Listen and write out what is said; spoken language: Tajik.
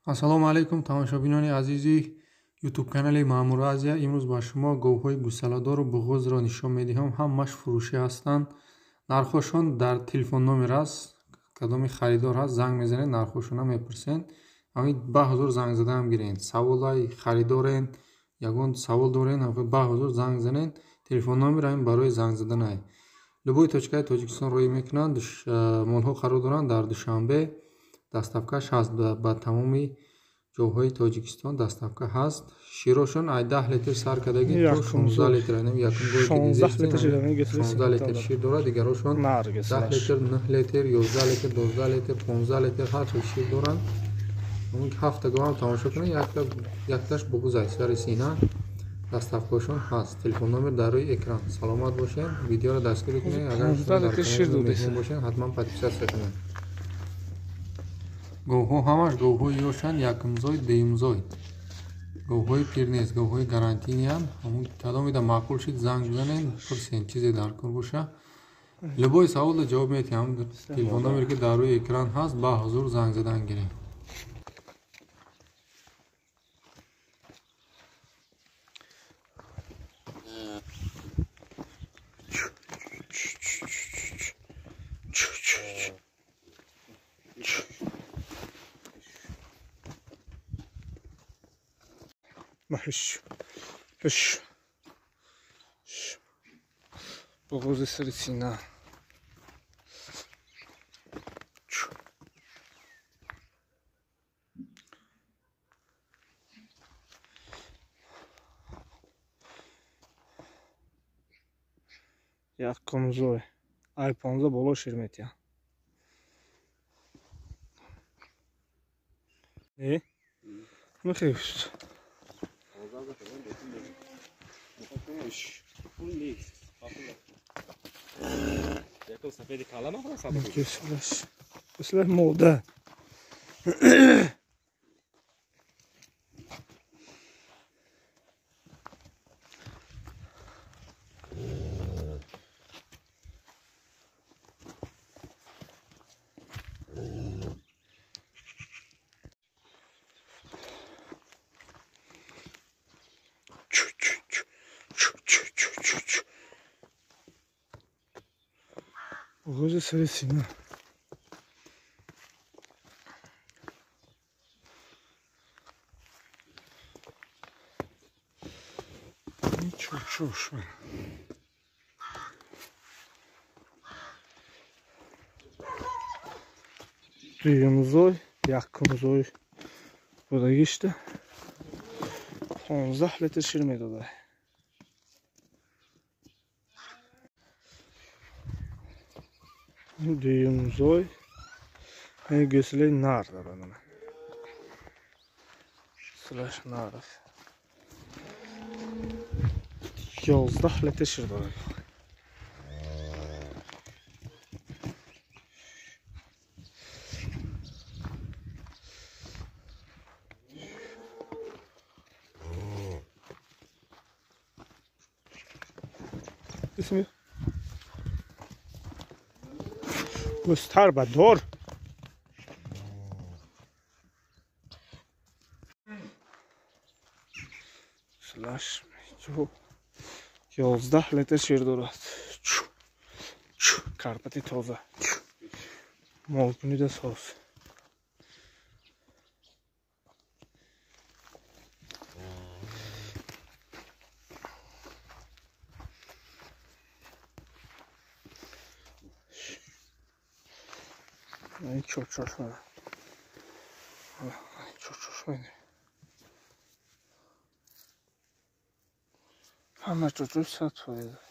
Ассалому алайкум тамошобинони азизи ютуб канали Маъмур Азия. Имрӯз ба шумо говҳои гусаладору буғузро нишон медиҳам. Ҳамаш фурӯшӣ ҳастанд. Нархҳошон дар телефон номер аст. Кадоми харидор ҳаст, занг мезанед, нархҳошона мепурсед. Ҳамин ба ҳузур занг задаам гирен. Саволай харидорен, ягон савол дорен, ба ҳузур занг занед. Телефон номер ҳамин барои занг заданай. Любой точкаи Тоҷикистон роҳӣ мекунанд. Молҳо қарор доранд дар Душанбе. Доставкаш ҳаст ба тамоми ҷойҳои Тоҷикистон доставка ҳаст. Широшон ай 10 литр сар кардаги то 16 литр, якум гои 16 литр шир дорад, дигарошон 10 литр, 9 литр, 11 литр, 12 литр, 15 литр ҳар хел шир доранд. Ҳафта говам тамошо кунед, якташ буғуз ай сари сина. Доставкашон ҳаст. Телефон номер дар рӯи экран. Саломат бошед, видеоро дастгирӣ кунед. Агар меҳмон бошед, ҳатман подписаться кунед. Говҳо ҳамаш говҳои ёшанд, якумзой, дуюмзой. Говҳои пир нест, говҳои гарантиниянд. Кадомида маъқул шид, занг бизанед, пурсен, чизе дар кор боша. Любой саволро ҷавоб медиҳам. Телефон номере ки дар рӯи экран ҳаст, ба ҳузур занг задан гиред. Хш, хш, буғузи сари сина. Якумзой ай 15 боло шир метиҳад. Э? Мехӯст. Гӯсала мода. Буғузи сари сина. Чур-чур. Дуюмзой, якумзой будагишта 15 литр шир медода. Дуюмзой гӯсалаи нар дорад. Гӯсалаш нар аст. 11 литр шир дорад. Бисмилла. Густар ба дор. Слаш 11 литр шир дорад. Карпати тоза. Молкунида соз. Чор-чор шуда. Чор-чор шуда. Ҳама чор-чор 100%.